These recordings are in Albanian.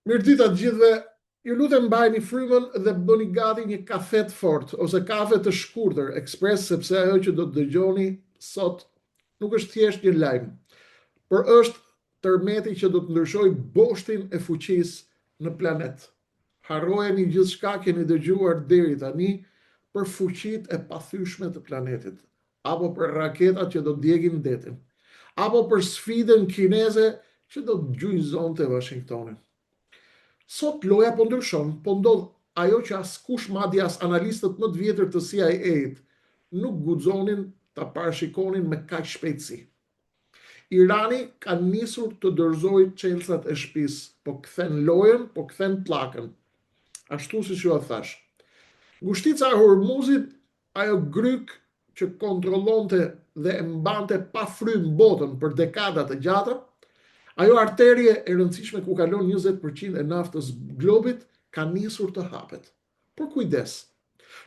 Mirëdita të gjithëve, ju lutem mbajeni frymën dhe bëni gati një kafe të fortë ose kafe të shkurtër ekspres sepse ajo që do të dëgjoni sot nuk është thjesht një lajm, por është tërmeti që do të ndryshojë boshtin e fuqisë në planet. Harrojeni gjithçka keni dëgjuar deri tani për fuqitë e pathyeshme të planetit, apo për raketat që do të djegin detin, apo për sfidën kineze që do të gjunjëzonte Washingtonin. Sot loja po ndryshon, po ndodh ajo që askush madje as analistët më të vjetër të CIA-t nuk guxonin ta parashikonin me kaq shpejtësi. Irani ka nisur të dorëzojë çelësat e shtëpisë, po kthen lojën, po kthen pllakën. Ashtu siç jua thashë. Ngushtica e Hormuzit Ajo grykë që kontrollonte dhe e mbante pa frymë botën për dekada të gjata, ajo arterie e rëndësishme ku kalon 20% e naftës globit, ka nisur të hapet. Por kujdes,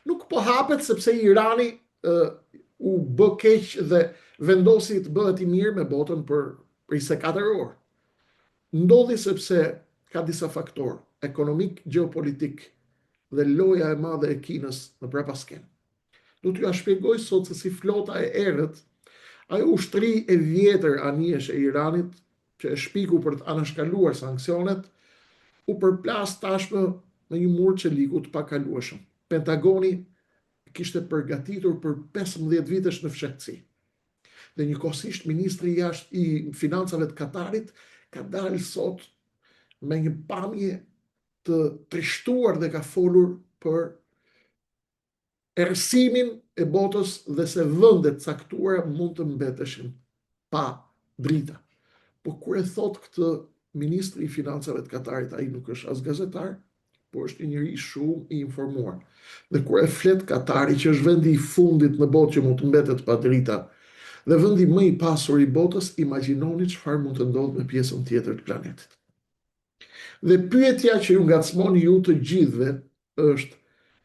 nuk po hapet sepse Irani uh, u bë keq dhe vendosi të bëhet i mirë me botën për 24 orë. Ndodhi sepse ka disa faktorë ekonomik, gjeopolitik dhe loja e madhe e Kinës në prapaskenë. Do t'jua shpjegoj sot se si flota e errët, ajo ushtri e vjetër anijesh e Iranit që e shpiku për të anashkaluar sanksionet, u përplas tashmë në një mur çeliku të pakalueshëm. Pentagoni kishte përgatitur për 15 vitesh në fshehtësi. Dhe njëkohësisht ministri i jashtë i financave të Katarit ka dalë sot me një pamje të trishtuar dhe ka folur për errësimin e botës dhe se vende të caktuara mund të mbeteshin pa drita. Po kur e thotë këtë ministri i financave të Katarit, ai nuk është as gazetar, por është një njeri shumë i informuar. Dhe kur e flet Katari, që është vendi i fundit në botë që mund të mbetet pa drita, dhe vendi më i pasur i botës, imagjinoni çfarë mund të ndodhë me pjesën tjetër të planetit. Dhe pyetja që ju ngacmon ju të gjithëve është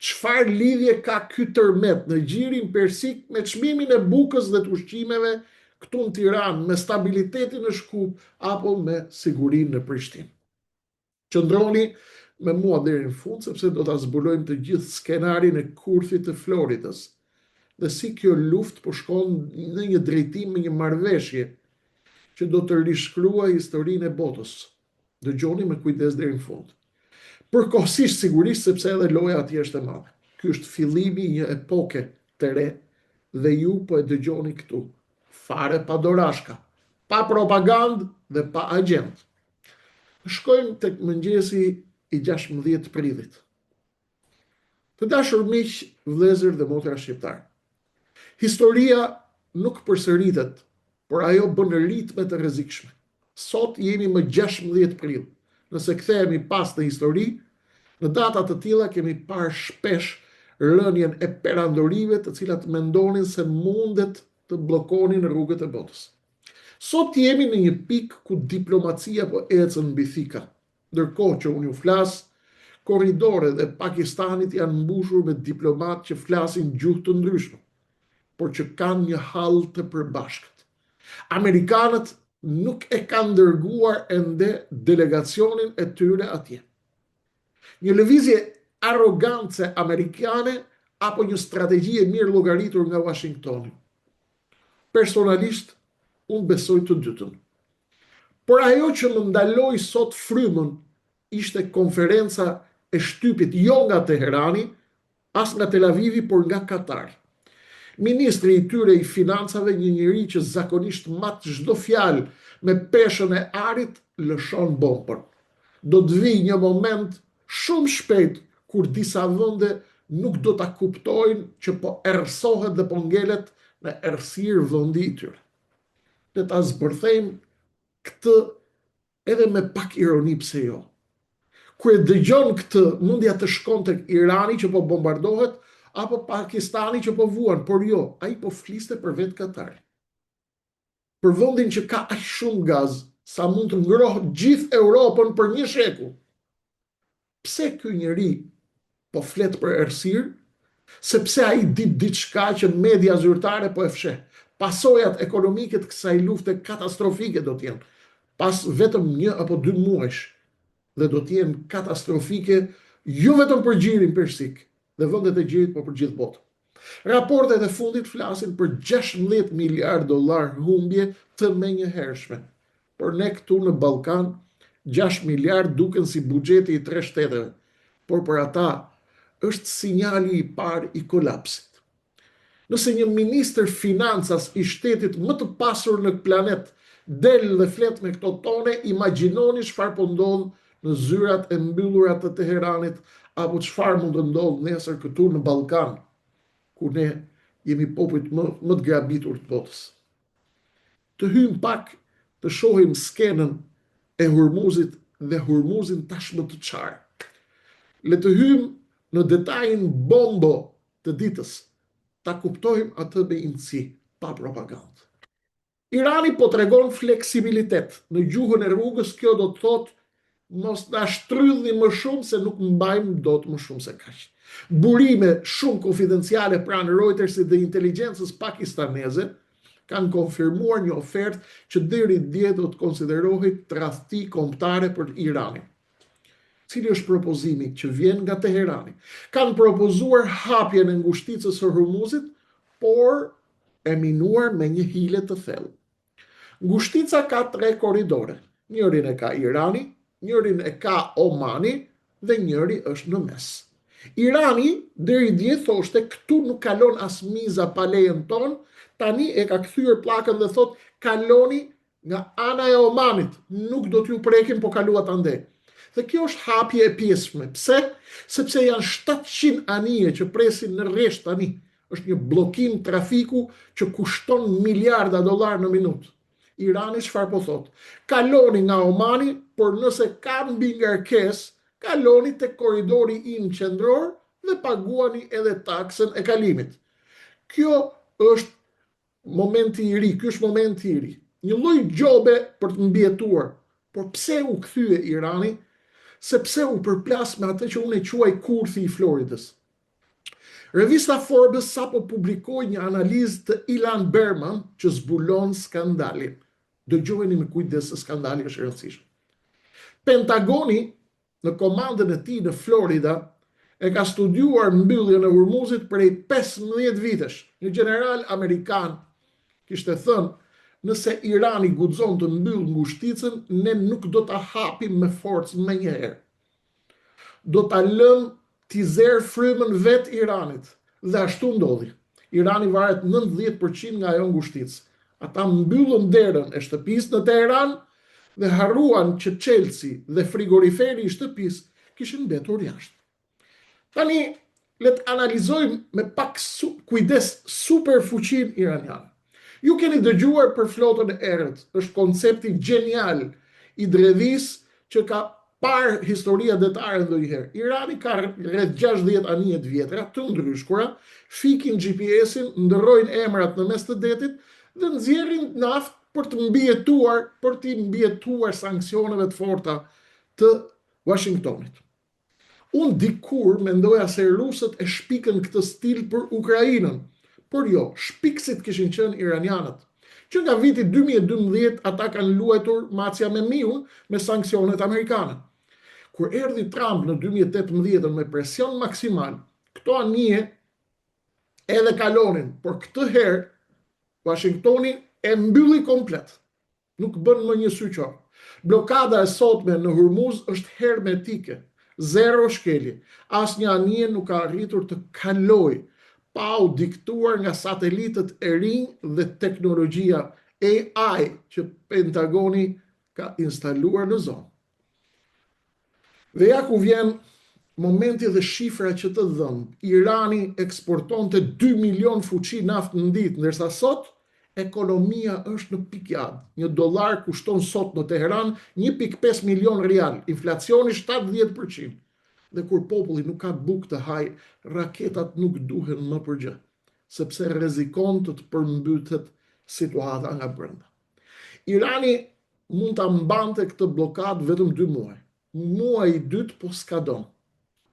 çfarë lidhje ka ky tërmet në gjirin persik me çmimin e bukës dhe të ushqimeve këtu në Tiranë, me stabilitetin në Shkup apo me sigurinë në Prishtinë. Qëndroni me mua deri në fund sepse do ta zbulojmë të gjithë skenarin e kurthit të Floridës dhe si kjo luftë po shkon në një drejtim me një marrëveshje që do të rishkruajë historinë e botës. Dëgjoni me kujdes deri në fund. Përkohësisht sigurisht sepse edhe loja atje është e madhe. Ky është fillimi i një epoke të re dhe ju po e dëgjoni këtu. Fare pa dorashka, pa propagandë dhe pa agjendë. Shkojmë tek mëngjesi i 16 prillit. Të dashur miq, vëllezër dhe motra shqiptarë. Historia nuk përsëritet, por ajo bën ritme të rrezikshme. Sot jemi më 16 prill. Nëse kthehemi pas në histori, në data të tilla kemi parë shpesh rënien e perandorive të cilat mendonin se mundet të bllokonin rrugët e botës. Sot jemi në një pikë ku diplomacia po ecën mbi thika. Ndërkohë që unë ju flas, korridoret e Pakistanit janë mbushur me diplomatë që flasin gjuhë të ndryshme, por që kanë një hall të përbashkët. Amerikanët nuk e kanë dërguar ende delegacionin e tyre atje. Një lëvizje arrogance amerikane apo një strategji e mirë llogaritur nga Washingtoni. Personalisht, unë besoj të dytën. Por ajo që më ndaloi sot frymën ishte konferenca e shtypit jo nga Teherani, as nga Tel Avivi, por nga Katari. Ministri i tyre i financave, një njeri që zakonisht mat çdo fjalë me peshën e arit, lëshon bombën. Do të vijë një moment shumë shpejt kur disa vende nuk do ta kuptojnë që po errësohet dhe po ngelet në errësirë vendi i tyre. Le ta zbërthejmë këtë edhe me pak ironi pse jo. Kur e dëgjon këtë, mendja të shkon tek Irani që po bombardohet apo Pakistani që po vuan, por jo, ai po fliste për vetë Katarin. Për vendin që ka aq shumë gaz sa mund të ngrohë gjithë Europën për një shekull. Pse ky njeri po flet për errësirë? Sepse ai di diçka që media zyrtare po e fsheh. Pasojat ekonomike të kësaj lufte katastrofike do të jenë pas vetëm një apo dy muajsh. Dhe do të jenë katastrofike jo vetëm për Gjirin Persik dhe vendet e Gjirit, por për gjithë botën. Raportet e fundit flasin për 16 miliardë dollarë humbje të menjëhershme. Por ne këtu në Ballkan, 6 miliardë duken si buxheti i tre shteteve, por për ata është sinjali i parë i kolapsit. Nëse një ministër financash i shtetit më të pasur në planet del dhe flet me këto tone, imagjinoni çfarë po ndodh në zyrat e mbyllura të Teheranit apo çfarë mund të ndodhë nesër këtu në Ballkan, ku ne jemi popujt më më të grabitur të botës. Të hyjmë pak të shohim skenën e Hurmuzit dhe Hurmuzin tashmë të çarë. Le të hyjmë në detajin bombo të ditës, ta kuptojmë atë me imtësi, pa propagandë. Irani po tregon fleksibilitet, në gjuhën e rrugës kjo do të thotë mos na shtrydhni më shumë se nuk mbajmë dot më shumë se kaq. Burime shumë konfidenciale pranë Reutersit dhe inteligjencës pakistaneze kanë konfirmuar një ofertë që deri dje do të konsiderohej tradhti kombëtare për Iranin. Cili është propozimi që vjen nga Teherani? Kanë propozuar hapjen e ngushticës së Hormuzit, por e minuar me një hile të thellë. Ngushtica ka tre korridore, njërin e ka Irani, njërin e ka Omani dhe njëri është në mes. Irani deri dje thoshte këtu nuk kalon as miza pa lejen tonë, tani e ka kthyer pllakën dhe thotë kaloni Nga ana e Omanit, nuk do t'ju prekim po kaluat andej. Dhe kjo është hapje e pjesshme. Pse? Sepse janë 700 anije që presin në rresht tani. Është një bllokim trafiku që kushton miliarda dollarë në minutë. Irani çfarë po thotë? Kaloni nga Omani, por nëse ka mbingarkesë, kaloni tek korridori im qendror dhe paguani edhe taksën e kalimit. Kjo është Momenti i ri, ky është momenti i ri. Një lloj gjobe për të mbijetuar. Por pse u kthye Irani? Sepse u përplas me atë që unë e quaj kurthi i Floridës. Revista Forbes sapo publikoi një analizë të Ilan Berman që zbulon skandalin. Dëgjojeni me kujdes se skandali është i rëndësishëm. Pentagoni në komandën e tij në Florida, e ka studiuar mbylljen e Hurmuzit prej 15 vitesh. Një gjeneral amerikan kishte thënë, nëse Irani guxon të mbyllë ngushticën, ne nuk do ta hapim me forcë menjëherë. Do ta lëmë t'i zerë frymën vetë Iranit. Dhe ashtu ndodhi. Irani varet 90% nga ajo ngushticë. Ata mbyllën derën e shtëpisë në Teheran dhe harruan që çelësi dhe frigoriferi i shtëpisë kishin mbetur jashtë. Tani le të analizojmë me pak su kujdes superfuqinë iraniane. Ju keni dëgjuar për flotën e errët, është koncepti gjenial i dredhisë që ka parë historia detare ndonjëherë. Irani ka rreth 60 anije të vjetra, të ndryshkura, fikin GPS-in, ndërrojnë emrat në mes të detit dhe nxjerrin naftë për të mbijetuar, për t'i mbijetuar sanksioneve të forta të Washingtonit. Unë dikur mendoja se rusët e shpikën këtë stil për Ukrainën, por jo, shpikësit kishin qenë iranianët. Që nga viti 2012 ata kanë luajtur macja me miun me sanksionet amerikane. Kur erdhi Trump në 2018 me presion maksimal, këto anije edhe kalonin, por këtë herë Washingtoni e mbylli komplet. Nuk bën më një sy qorr. Bllokada e sotme në Hurmuz është hermetike, zero shkelje. Asnjë anije nuk ka arritur të kalojë pa u diktuar nga satelitët e rinj dhe teknologjia AI që Pentagoni ka instaluar në zonë. Dhe ja ku vjen momenti dhe shifra që të dhemb. Irani eksportonte 2 milion fuçi naftë në ditë, ndërsa sot ekonomia është në pikiadë. Një dollar kushton sot në Teheran 1.5 milion rial, inflacioni 70%. Dhe kur populli nuk ka bukë të hajë, raketat nuk duhen më për gjë, sepse rrezikon të të përmbytet situata nga brenda. Irani mund ta mbante këtë bllokadë vetëm 2 muaj. Muaji i dytë po skadon.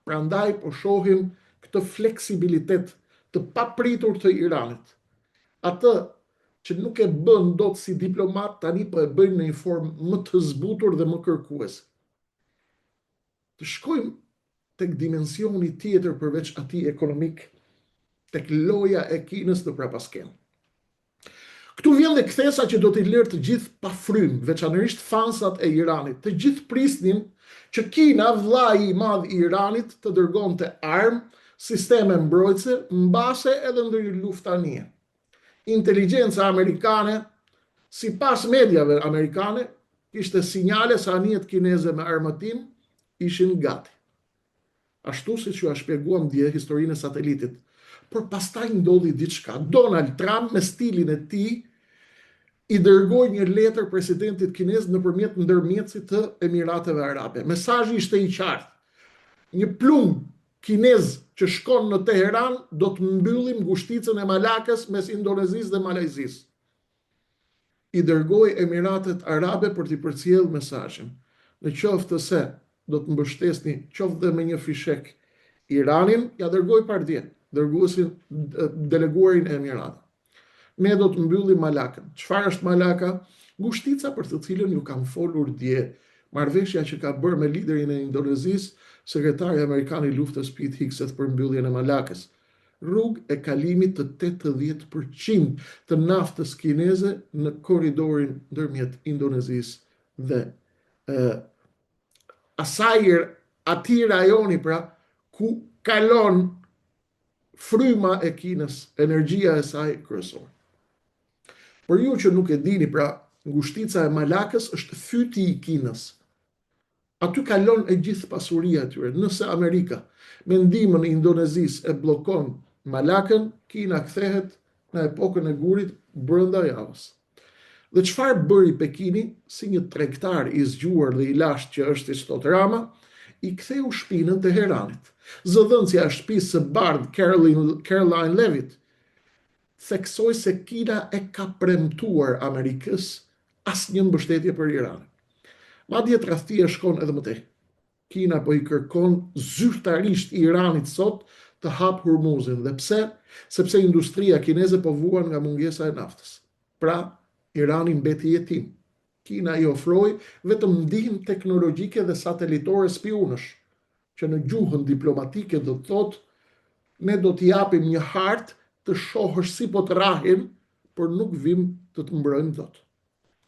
Prandaj po shohim këtë fleksibilitet të papritur të Iranit. Atë që nuk e bën dot si diplomat, tani po e bëjnë në një formë më të zbutur dhe më kërkuese. Të shkojmë tek dimensioni tjetër përveç atij ekonomik, tek loja e Kinës në prapaskenë. Këtu vjen dhe kthesa që do t'i lërë të gjithë pa frymë, veçanërisht fansat e Iranit. Të gjithë prisnin që Kina, vëllai i madh i Iranit, të dërgonte armë, sisteme mbrojtëse, mbase edhe ndonjë luftanije. Inteligjenca amerikane, sipas mediave amerikane, kishte sinjale se anijet kineze me armatim ishin gati. Ashtu siç jua shpjeguam dje historinë e satelitit. Por pastaj ndodhi diçka. Donald Trump me stilin e tij i dërgoi një letër presidentit kinez nëpërmjet ndërmjetësit të Emirateve Arabe. Mesazhi ishte i qartë. Një plumb kinez që shkon në Teheran do të mbyllim ngushticën e Malakës mes Indonezisë dhe Malajzisë. I dërgoi Emiratet Arabe për t'i përcjellë mesazhin. Në qoftë se do të mbështesni qoftë dhe me një fishek Iranin, ia dërgoi pardje, dërguesin, deleguarin e Emirateve. Ne do të mbyllim Malakën. Çfarë është Malaka? Ngushtica për të cilën ju kam folur dje, marrëveshja që ka bërë me liderin e Indonezisë, sekretari amerikan i luftës Pete Hegseth për mbylljen e Malakës. Rrugë e kalimit të 80% të naftës kineze në korridorin ndërmjet Indonezisë dhe e, asaj atij rajoni pra ku kalon fryma e Kinës, energjia e saj kryesore. Për ju që nuk e dini, pra, ngushtica e Malakës është fyti i Kinës. Aty kalon e gjithë pasuria e tyre. Nëse Amerika, me ndihmën e Indonezisë e bllokon Malakën, Kina kthehet në epokën e gurit brenda javës. Dhe çfarë bëri Pekini, si një tregtar i zgjuar dhe i lashtë që është siç thotë Rama, i ktheu shpinën Teheranit. Zëdhënësja e Shtëpisë së Bardhë Karoline Leavitt theksoi se Kina e ka premtuar Amerikës asnjë mbështetje për Iranin. Madje tradhtia shkon edhe më tej. Kina po i kërkon zyrtarisht Iranit sot të hapë Hurmuzin. Dhe pse? Sepse industria kineze po vuan nga mungesa e naftës. Pra, Irani mbeti jetim. Kina i ofroi vetëm ndihmë teknologjike dhe satelitore spiunësh, që në gjuhën diplomatike do të thotë ne do të japim një hartë të shohësh si po të rrahim, por nuk vijmë të të mbrojmë dot.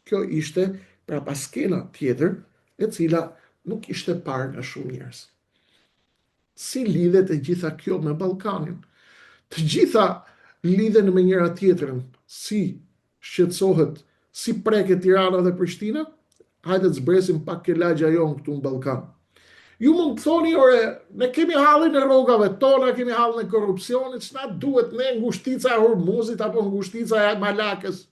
Kjo ishte prapaskena tjetër, e cila nuk ishte parë nga shumë njerëz. Si lidhet e gjitha kjo me Ballkanin? Të gjitha lidhen me njëra tjetrën. Si shqetësohet, si preket Tirana dhe Prishtina? Hajde të zbresim pak ke lagja jonë këtu në Ballkan. Ju mund të thoni, ore, ne kemi hallin e rrogave tona, kemi hallin e korrupsionit, ç'na duhet ne ngushtica e Hormuzit apo ngushtica e Malakës.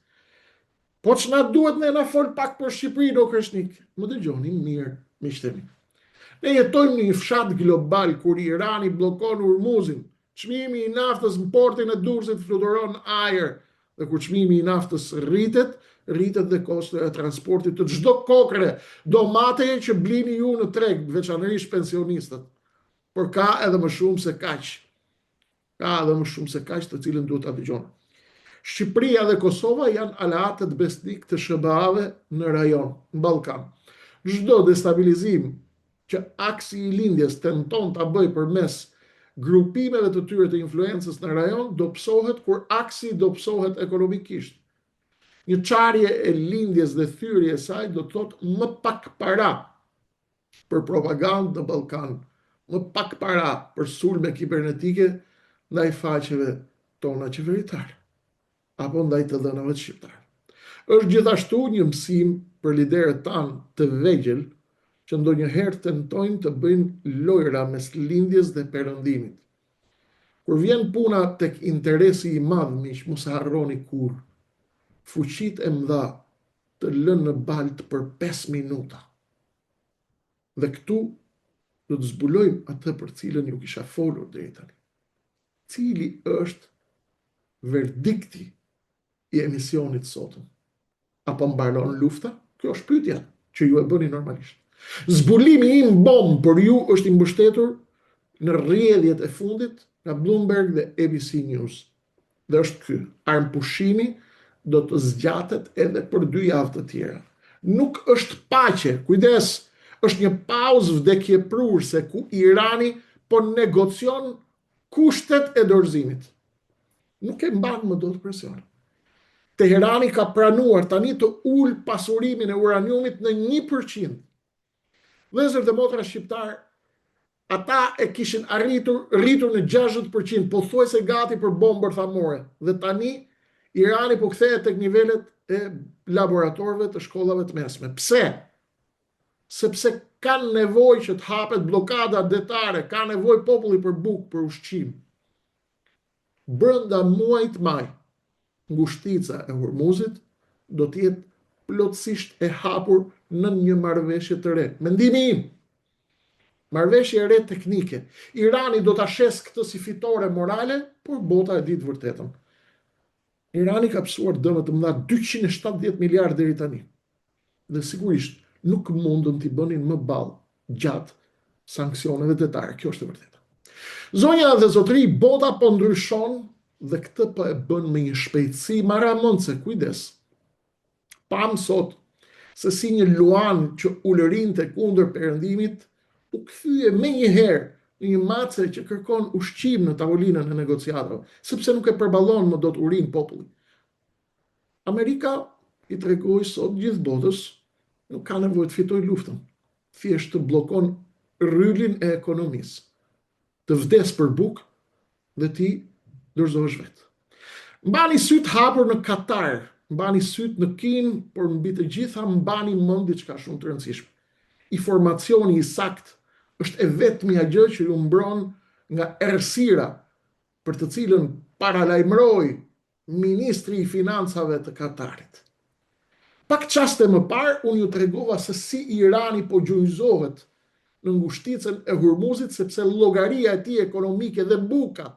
Po ç'na duhet ne na fol pak për Shqipërinë o Kreshnik. Më dëgjoni mirë, miqtë e mi. Ne jetojmë në një fshat global kur Irani bllokon Hormuzin, çmimi i naftës në portin e Durrësit fluturon në ajër dhe kur çmimi i naftës rritet, rritet dhe kostoja e transportit të çdo kokre domateje që blini ju në treg, veçanërisht pensionistët. Por ka edhe më shumë se kaq. Ka edhe më shumë se kaq të cilën duhet ta dëgjoni. Shqipëria dhe Kosova janë aleatët besnikë të SHBA-ve në rajon, në Ballkan. Çdo destabilizim që aksi i lindjes tenton ta bëjë përmes grupimeve të tyre të influencës në rajon, dobësohet kur aksi dobësohet ekonomikisht. Një çarje e lindjes dhe thyerje e saj do të thotë më pak para për propagandë në Ballkan, më pak para për sulme kibernetike ndaj faqeve tona qeveritare apo ndaj të dhënave të shqiptarëve. Është gjithashtu një mësim për liderët tanë të vegjël që ndonjëherë tentojnë të bëjnë lojra mes lindjes dhe perëndimit. Kur vjen puna tek interesi i madh miq, mos e harroni kurrë, fuqitë e mëdha të lënë në baltë për 5 minuta. Dhe këtu do të zbulojmë atë për cilën ju kisha folur deri tani. Cili është verdikti i emisionit sotëm? A po mbaron lufta? Kjo është pyetja që ju e bëni normalisht. Zbulimi im bombë për ju është i mbështetur në rrjedhjet e fundit nga Bloomberg dhe ABC News. Dhe është ky, armëpushimi do të zgjatet edhe për dy javë të tjera. Nuk është paqe, kujdes, Është një pauzë vdekjeprurëse ku Irani po negocion kushtet e dorëzimit. Nuk e mban më dot presionin. Teherani ka pranuar tani të ulë pasurimin e uraniumit në 1%. Vëllezër dhe motra shqiptarë, ata e kishin arritur rritur në 60%, pothuajse gati për bombë bërthamore. Dhe tani Irani po kthehet tek nivelet e laboratorëve të shkollave të mesme. Pse? Sepse kanë nevojë që të hapet bllokada detare, ka nevojë populli për bukë, për ushqim. Brenda muajit maj, ngushtica e Hormuzit do të jetë plotësisht e hapur nën një marrëveshje të re. Mendimi im, marrëveshje e re teknike. Irani do ta shesë këtë si fitore morale, por bota e di të vërtetën. Irani ka pësuar dëme të mëdha 270 miliardë deri tani. Dhe sigurisht nuk mundën t'i bënin më ballë gjatë sanksioneve detare. Kjo është e vërteta. Zonja dhe zotërinj, bota po ndryshon dhe këtë po e bën me një shpejtësi marramendëse, kujdes. Pamë sot se si një luan që ulërinte kundër perëndimit u kthye menjëherë në një mace që kërkon ushqim në tavolinën e negociatave, sepse nuk e përballon më dot urinë populli. Amerika i tregoi sot gjithë botës nuk ka nevojë të fitojë luftën, thjesht të bllokon rrylin e ekonomisë, të vdesë për bukë dhe ti dorëzohesh vetë. Mbani sytë hapur në Katar, mbani sytë në Kinë, por mbi të gjitha mbani mend diçka shumë të rëndësishme. Informacioni i saktë është e vetmja gjë që ju mbron nga errësira për të cilën paralajmëroi ministri i Financave të Katarit. Pak çaste më parë unë ju tregova se si Irani po gjunjëzohet në ngushticën e Hurmuzit sepse llogaria e tij ekonomike dhe buka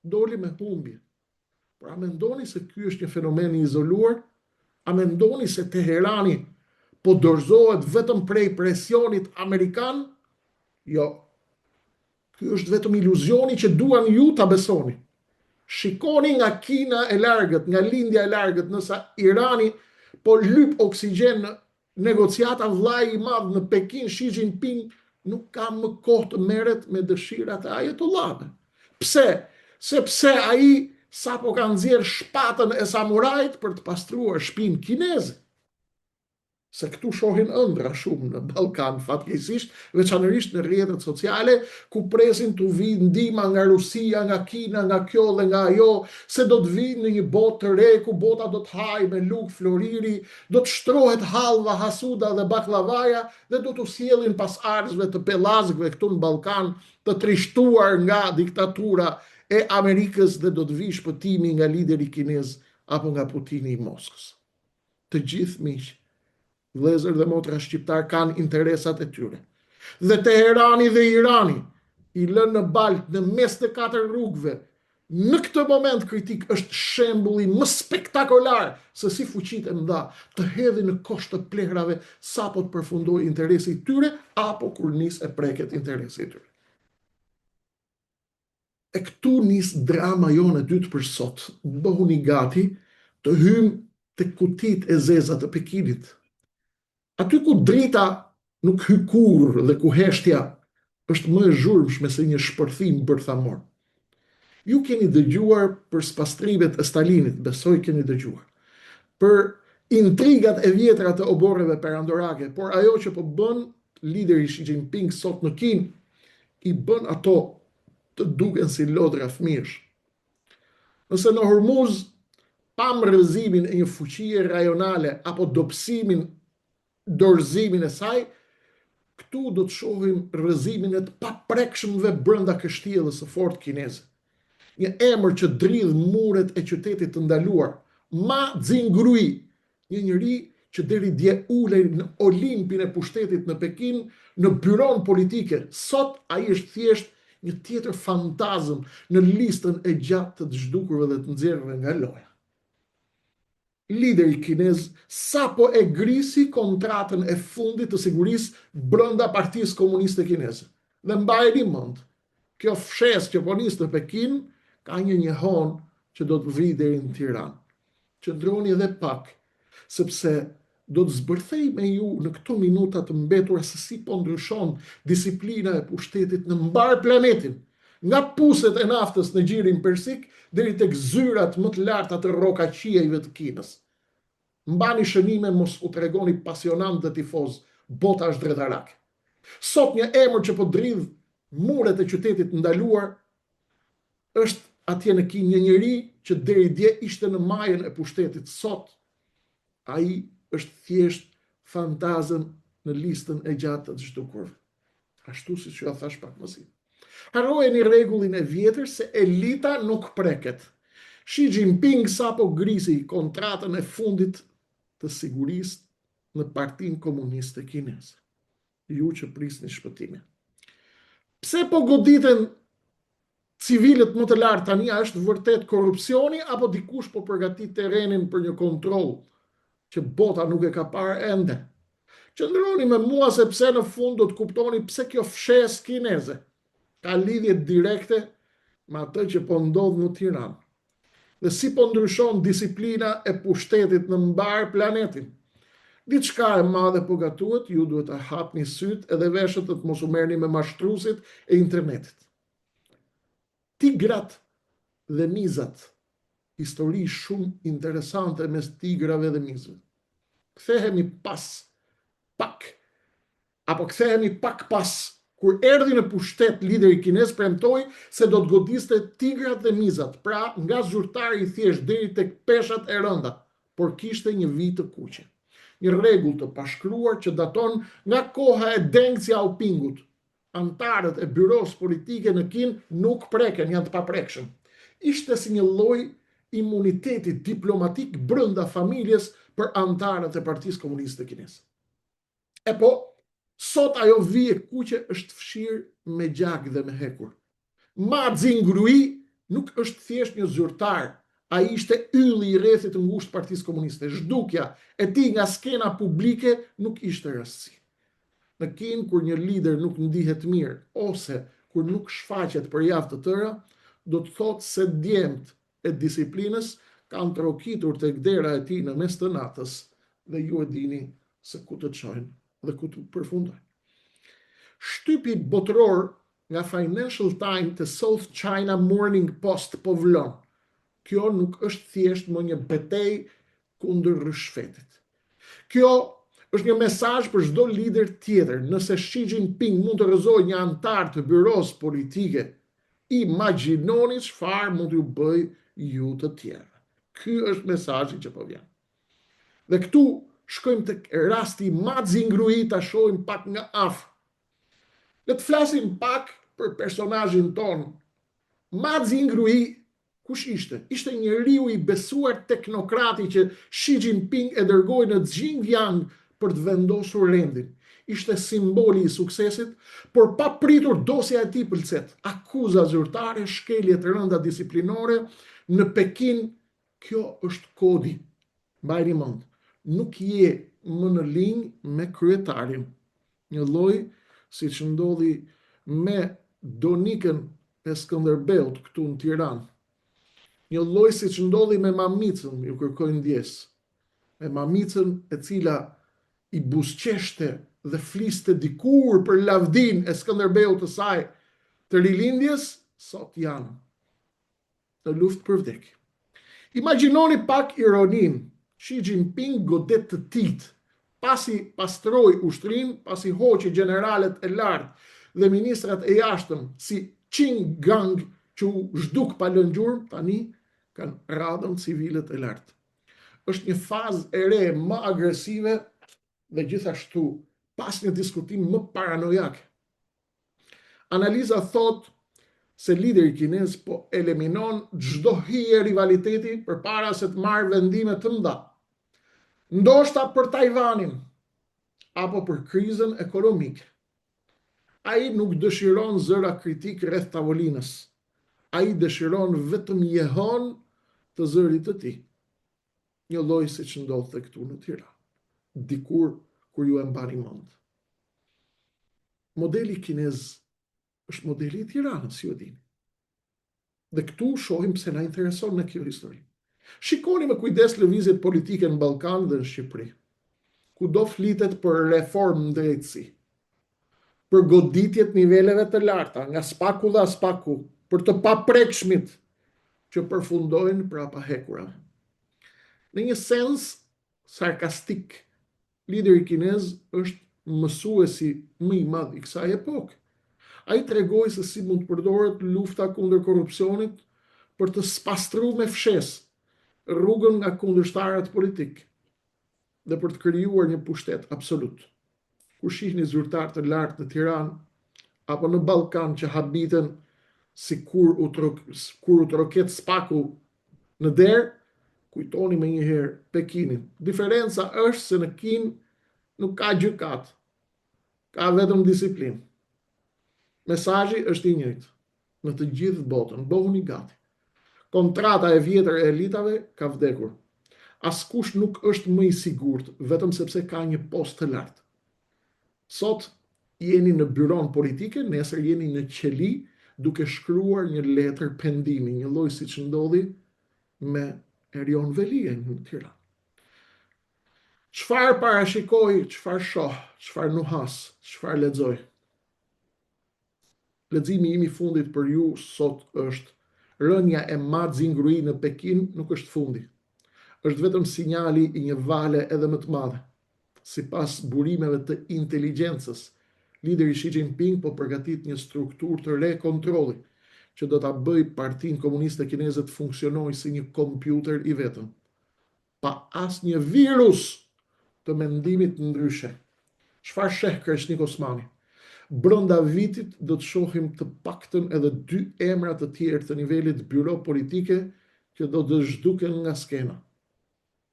doli me humbje. Por a mendoni se ky është një fenomen i izoluar? A mendoni se Teherani po dorëzohet vetëm prej presionit amerikan? Jo. Ky është vetëm iluzioni që duan ju ta besoni. Shikoni nga Kina e largët, nga lindja e largët, ndërsa Irani po lyp oksigjen në negociata vëllai i madh në Pekin Xi Jinping nuk ka më kohë të merret me dëshirat e ajetollahëve. Pse? Sepse ai sapo ka nxjerrë shpatën e samurajt për të pastruar shpinë kineze. Se këtu shohin ëndrra shumë në Ballkan, fatkeqësisht, veçanërisht në rrjetet sociale, ku presin t'u vijë ndihma nga Rusia, nga Kina, nga kjo dhe nga ajo, se do të vijnë në një botë të re ku bota do të hajë me lugë floriri, do të shtrohet hallva, hasuda dhe bakllavaja dhe do t'u sjellin pasardhësve të pellazgëve këtu në Ballkan të trishtuar nga diktatura e Amerikës dhe do të vijë shpëtimi nga lideri kinez apo nga Putini i Moskës. Të gjithë miq, vëllezër dhe motra shqiptarë kanë interesat e tyre. Dhe Teherani dhe Irani i lënë në baltë në mes të katër rrugëve, në këtë moment kritik është shembulli më spektakolar se si fuqitë e mëdha të hedhin në kosh të plehrave sapo të përfundojë interesi i tyre apo kur nis e preket interesi i tyre. E këtu nis drama jonë e dytë për sot. Bëhuni gati të hyjmë te kutitë e zeza të Pekinit. Aty ku drita nuk hy kurrë dhe ku heshtja është më e zhurmshme se një shpërthim bërthamor. Ju keni dëgjuar për spastrimet e Stalinit, besoj keni dëgjuar. Për intrigat e vjetra të oborreve perandorake, por ajo që po bën lideri Xi Jinping sot në Kinë i bën ato të duken si lodra fëmijësh. Nëse në Hormuz pamë rrëzimin e një fuqie rajonale apo dobësimin, dorëzimin e saj, këtu do të shohim rrëzimin e të paprekshmëve brenda kështjellës së fortë kineze. Një emër që dridh muret e qytetit të ndaluar, Ma Zhingrui, Një njeri që deri dje ulej në Olimpin e pushtetit në Pekin, në byronë politike, sot ai është thjesht një tjetër fantazmë në listën e gjatë të të zhdukurve dhe të nxjerrëve nga loja. Lideri kinez sapo e grisi kontratën e fundit të sigurisë brenda Partisë Komuniste Kineze. Dhe mbajeni mend, kjo fshesë që po nis në Pekin ka një jehonë që do të vijë deri në Tiranë. Qëndroni edhe pak, sepse Do të zbërthej me ju në këto minuta të mbetura se si po ndryshon disiplina e pushtetit në mbarë planetin, nga puset e naftës në Gjirin Persik deri tek zyrat më të larta të rrokaqiejve të Kinës. Mbani shënime mos u tregoni pasionantë dhe tifozë, bota është dredharake. Sot një emër që po dridh muret e qytetit të ndaluar është atje në Kinë një njeri që deri dje ishte në majën e pushtetit sot ai është thjesht fantazëm në listën e gjatë të të zhdukurve. Ashtu siç jua thashë pak më sipër. Harrojeni rregullin e vjetër se elita nuk preket. Xi Jinping sapo grisi kontratën e fundit të sigurisë në Partinë Komuniste Kineze. Ju që prisni shpëtimin. Pse po goditen civilët më të lartë tani a është vërtet korrupsioni apo dikush po përgatit terrenin për një kontroll që bota nuk e ka parë ende? Qëndroni me mua sepse në fund do të kuptoni pse kjo fshesë kineze ka lidhje direkte me atë që po ndodh në Tiranë dhe si po ndryshon disiplina e pushtetit në mbarë planetin. Diçka e madhe po gatuhet, ju duhet të hapni sytë edhe veshët dhe të mos u merrni me mashtruesit e internetit. Tigrat dhe mizat, histori shumë interesante mes tigrave dhe mizave. Kthehemi pas pak, apo kthehemi pak pas, kur erdhi në pushtet lideri kinez premtoi se do të godiste tigrat dhe mizat, pra nga zyrtari i thjeshtë deri tek peshat e rënda, por kishte një vijë të kuqe. Një rregull të pashkruar që daton nga koha e Deng Xiaopingut, Anëtarët e byrosë politike në Kinë nuk preken, janë të paprekshëm. Ishte si një lloj imuniteti diplomatik brenda familjes për anëtarët e Partisë Komuniste Kineze. E po, sot ajo vijë e kuqe është fshirë me gjak dhe me hekur. Ma Zhingrui nuk është thjesht një zyrtar, ai ishte ylli i rrethit të ngushtë të Partisë Komuniste. Zhdukja e tij nga skena publike nuk ishte rastësi. Në Kinë, kur një lider nuk ndihet mirë ose kur nuk shfaqet për javë të tëra, do të thotë se djemtë e disiplinës kanë trokitur tek dera e tij në mes të natës dhe ju e dini se ku të çojnë dhe ku të përfundojnë. Shtypi botëror nga Financial Times te South China Morning Post po vlon. Kjo nuk është thjesht më një betejë kundër ryshfetit. Kjo është një mesazh për çdo lider tjetër. Nëse Xi Jinping mund të rrëzojë një anëtar të byrosë politike, imagjinoni çfarë mund t'ju bëjë ju të tjerëve. Ky është mesazhi që po vjen. Dhe këtu shkojmë tek rasti i Ma Zhingrui ta shohim pak nga afër. Le të flasim pak për personazhin tonë. Ma Zhingrui kush ishte? Ishte njeriu i besuar teknokrati që Xi Jinping e dërgoi në Xinjiang për të vendosur rendin. Ishte simboli i suksesit, por papritur dosja e tij pëlcet. Akuza zyrtare, shkelje të rënda disiplinore në Pekin, kjo është kodi. Mbajeni mend, nuk je më në linjë me kryetarin. Një lloj siç ndodhi me Donikën e Skënderbeut këtu në Tiranë. Një lloj siç ndodhi me Mamicën, ju kërkoj ndjesë. Me Mamicën e cila i buzëqeshte dhe fliste dikur për lavdinë e Skënderbeut të saj të Rilindjes, sot janë në luftë për vdekje. Imagjinoni pak ironinë, Xi Jinping godet të tijtë, pasi pastroi ushtrinë, pasi hoqi gjeneralët e lartë dhe ministrat e jashtëm si Qin Gang që u zhduk pa lënë gjurmë, tani kanë radhën civilët e lartë. Është një fazë e re më agresive dhe gjithashtu pas një diskutim më paranojak. Analiza thotë se lideri kinez po eliminon çdo hije rivaliteti përpara se të marrë vendime të mëdha. Ndoshta për Tajvanin apo për krizën ekonomike. Ai nuk dëshiron zëra kritikë rreth tavolinës. Ai dëshiron vetëm jehonë të zërit të tij. Një lloj siç ndodhte këtu në Tiranë. Dikur kur ju e mbani mend. Modeli kinez është modeli i Tiranës, ju e dini. Dhe këtu shohim pse na intereson në kjo histori. Shikoni me kujdes lëvizjet politike në Ballkan dhe në Shqipëri. Kudo flitet për reformë në drejtësi, për goditje të niveleve të larta, nga SPAK-u dhe ASPAK-u, për të paprekshmit që përfundojnë prapa hekurave. Në një sens sarkastik, lideri kinez është mësuesi më i madh i kësaj epoke. Ai tregoi se si mund të përdoret lufta kundër korrupsionit për të spastruar me fshesë rrugën nga kundërshtarët politikë dhe për të krijuar një pushtet absolut. Kur shihni zyrtarë të lartë në Tiranë apo në Ballkan që habiten si kur u kur u troket SPAK-u në derë, kujtoni menjëherë Pekinin. Diferenca është se në Kinë nuk ka gjykatë, ka vetëm disiplinë. Mesazhi është i njëjtë në të gjithë botën, bëhuni gati. Kontrata e vjetër e elitave ka vdekur. Askush nuk është më i sigurt vetëm sepse ka një post të lartë. Sot jeni në byronë politike, nesër jeni në qeli duke shkruar një letër pendimi, një lloj siç ndodhi me Erion Veliajn në Tiranë. Çfarë parashikoj, çfarë shoh, çfarë nuhas, çfarë lexoj? Leximi im i fundit për ju sot është rënia e Ma Zhingrui në Pekin nuk është fundi. Është vetëm sinjali i një vale edhe më të madhe. Sipas burimeve të inteligjencës, lideri Xi Jinping po përgatit një strukturë të re kontrolli që do ta bëjë Partinë Komuniste Kineze të funksionojë si një kompjuter i vetëm. pa asnjë virus të mendimit ndryshe. Çfarë sheh Kreshnik Osmani? Brenda vitit do të shohim të paktën edhe dy emra të tjerë të nivelit byro politike që do të zhduken nga skena.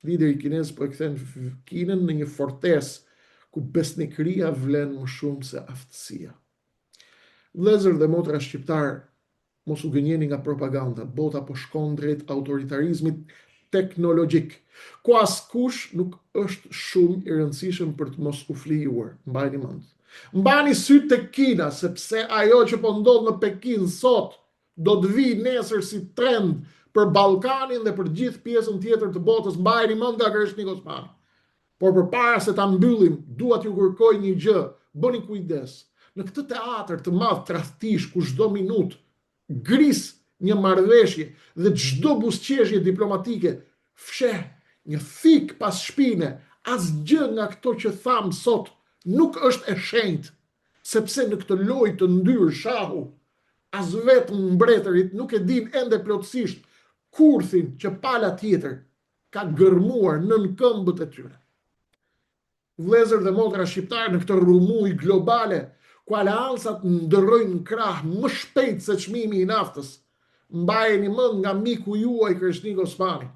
Lideri kinez po e kthen Kinën në një fortesë ku besnikëria vlen më shumë se aftësia. Vëllezër dhe motra shqiptarë, Mos u gënjeni nga propaganda, bota po shkon drejt autoritarizmit teknologjik, ku askush nuk është shumë i rëndësishëm për të mos u flijuar. Mbajeni mend. Mbani sytë tek Kina, sepse ajo që po ndodh në Pekin sot do të vijë nesër si trend për Ballkanin dhe për gjithë pjesën tjetër të botës. Mbajeni mend nga Kreshnik Osmani. Por përpara se ta mbyllim, dua t'ju kërkoj një gjë, bëni kujdes. Në këtë teatër të madh tradhtish ku çdo minutë gris një marrëveshje dhe çdo buzëqeshje diplomatike fsheh një thikë pas shpine, asgjë nga këto që thamë sot nuk është e shenjtë, sepse në këtë lojë të ndyrë shahu, as vetë mbretërit nuk e dinë ende plotësisht kurthin që pala tjetër ka gërmuar nën këmbët e tyre. Vëllezër dhe motra shqiptarë në këtë rrëmujë globale, ku aleancat ndërrojnë krah më shpejt se çmimi i naftës, mbajeni mend nga miku juaj Kreshnik Osmani,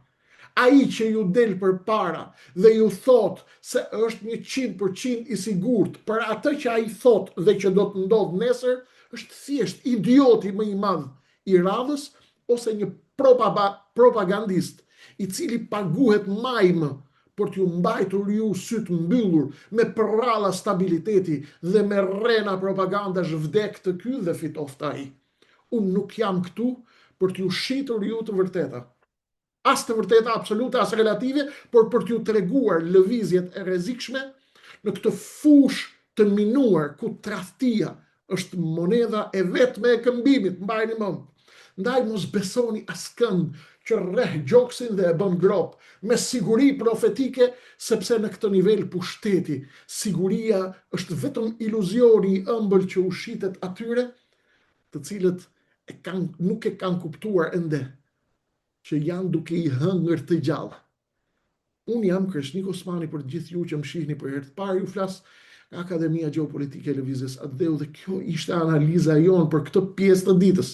ai që ju del përpara dhe ju thotë se është 100% i sigurt për atë që ai thotë dhe që do të ndodhë nesër, është thjesht idioti më i madh i radhës ose një propagandist i cili paguhet majmë për t'ju mbajtur ju sytë mbyllur me përralla stabiliteti dhe me rrena propagandash vdektë ky dhe fitoftë ai. Unë nuk jam këtu për t'ju shitur ju të vërteta. As të vërteta absolute, as relative, por për t'ju treguar lëvizjet e rrezikshme në këtë fushë të minuar ku tradhtia është monedha e vetme e këmbimit, mbajeni mend. Ndaj mos besoni askënd që rreh gjoksin dhe e bën gropë, me siguri profetike, sepse në këtë nivel pushteti, siguria është vetëm iluzioni i ëmbël që u shitet atyre, të cilët e kanë, nuk e kanë kuptuar ende që janë duke i hëngër të gjallë. Unë jam Kreshnik Osmani për të gjithë ju që më shihni për herë të parë, ju flas nga Akademia Gjeopolitike e Lëvizjes Atdheu dhe kjo ishte analiza jonë për këtë pjesë të ditës.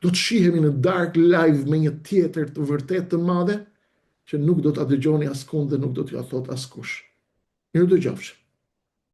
Do të shihemi në darkë live me një tjetër të vërtetë të madhe që nuk do ta dëgjoni askund dhe nuk do t'jua thotë askush. Mirudëgjofshim.